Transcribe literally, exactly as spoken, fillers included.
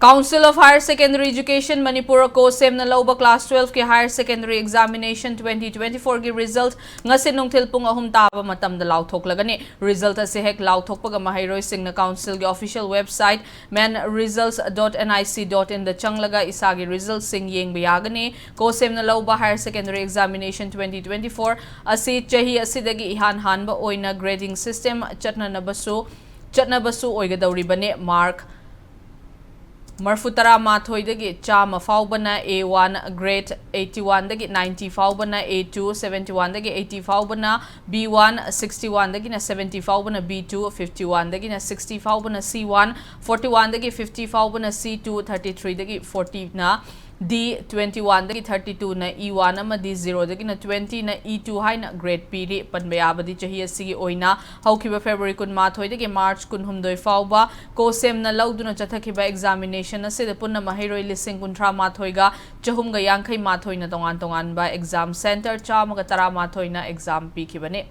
Council of Higher Secondary Education Manipur ꯀꯣꯁꯦꯝꯅ ꯂꯧꯕ Class twelve ꯀꯤ Higher Secondary Examination twenty twenty-four ꯒꯤ result ꯉꯁꯤ ꯅꯨꯡꯊꯤꯜ ꯄꯨꯡ ꯑꯍꯨꯝ ꯇꯥꯕ ꯃꯇꯝꯗ ꯂꯥꯎꯊꯣꯛꯂꯒꯅꯤ꯫ Result ꯑꯁꯤ ꯍꯦꯛ ꯂꯥꯎꯊꯣꯛꯄꯒ ꯃꯍꯩꯔꯣꯏꯁꯤꯡꯅ council ꯒꯤ official website man results dot N I C dot in ꯗ ꯆꯪꯂꯒ ꯏꯁꯥꯒꯤ result ꯁꯤꯡ ꯌꯦꯡꯕ ꯌꯥꯒꯅꯤ꯫ ꯀꯣꯁꯦꯝꯅ ꯂꯧꯕ Higher Secondary Examination twenty twenty-four ꯑꯁꯤ ꯆꯍꯤ ꯑꯁꯤꯗꯒꯤ ꯏꯍꯥꯟ ꯍꯥꯟꯕ ꯑꯣꯏꯅ grading system ꯆꯠꯅꯅꯕꯁꯨ, ꯆꯠꯅꯕꯁꯨ ꯑꯣꯏꯒꯗꯧꯔꯤꯕꯅꯤ꯫ Mark ꯃꯔꯐꯨ ꯇꯔꯥ ꯃꯥꯊꯣꯏꯗꯒꯤ ꯆꯥꯝꯃ ꯐꯥꯎꯕꯅ A one, grade eighty one ꯗꯒꯤ ninety ꯐꯥꯎꯕꯅ A two, seventy one ꯗꯒꯤ eighty ꯐꯥꯎꯕꯅ B one, sixty one ꯗꯒꯤꯅ seventy ꯐꯥꯎꯕꯅ B two, fifty one ꯗꯒꯤꯅ sixty ꯐꯥꯎꯕꯅ C one, forty one ꯗꯒꯤ fifty ꯐꯥꯎꯕꯅ C two, thirty three ꯗꯒꯤ forty ꯅ D, twenty one ꯗꯒꯤ thirty two ꯅ E one ꯑꯃꯗꯤ zero ꯗꯒꯤꯅ twenty ꯅ E two ꯍꯥꯏꯅ grade ꯄꯤꯔꯤ꯫ ꯄꯟꯕ ꯌꯥꯕꯗꯤ ꯆꯍꯤ ꯑꯁꯤꯒꯤ ꯑꯣꯏꯅ ꯍꯧꯈꯤꯕ February ꯀꯨꯟꯃꯥꯊꯣꯏꯗꯒꯤ March ꯀꯨꯟꯍꯨꯝꯗꯣꯏ ꯐꯥꯎꯕ ꯀꯣꯁꯦꯝꯅ ꯂꯧꯗꯨꯅ ꯆꯠꯊꯈꯤꯕ examination ꯑꯁꯤꯗ ꯄꯨꯟꯅ ꯃꯍꯩꯔꯣꯏ ꯂꯤꯁꯤꯡ ꯀꯨꯟꯊ꯭ꯔꯥ ꯃꯥꯊꯣꯏꯒ ꯆꯍꯨꯝꯒ ꯌꯥꯡꯈꯩ ꯃꯥꯊꯣꯏꯅ ꯇꯣꯉꯥꯟ ꯇꯣꯉꯥꯟꯕ exam centre ꯆꯥꯝꯃꯒ ꯇꯔꯥ ꯃꯥꯊꯣꯏꯅ exam ꯄꯤꯈꯤꯕꯅꯤ꯫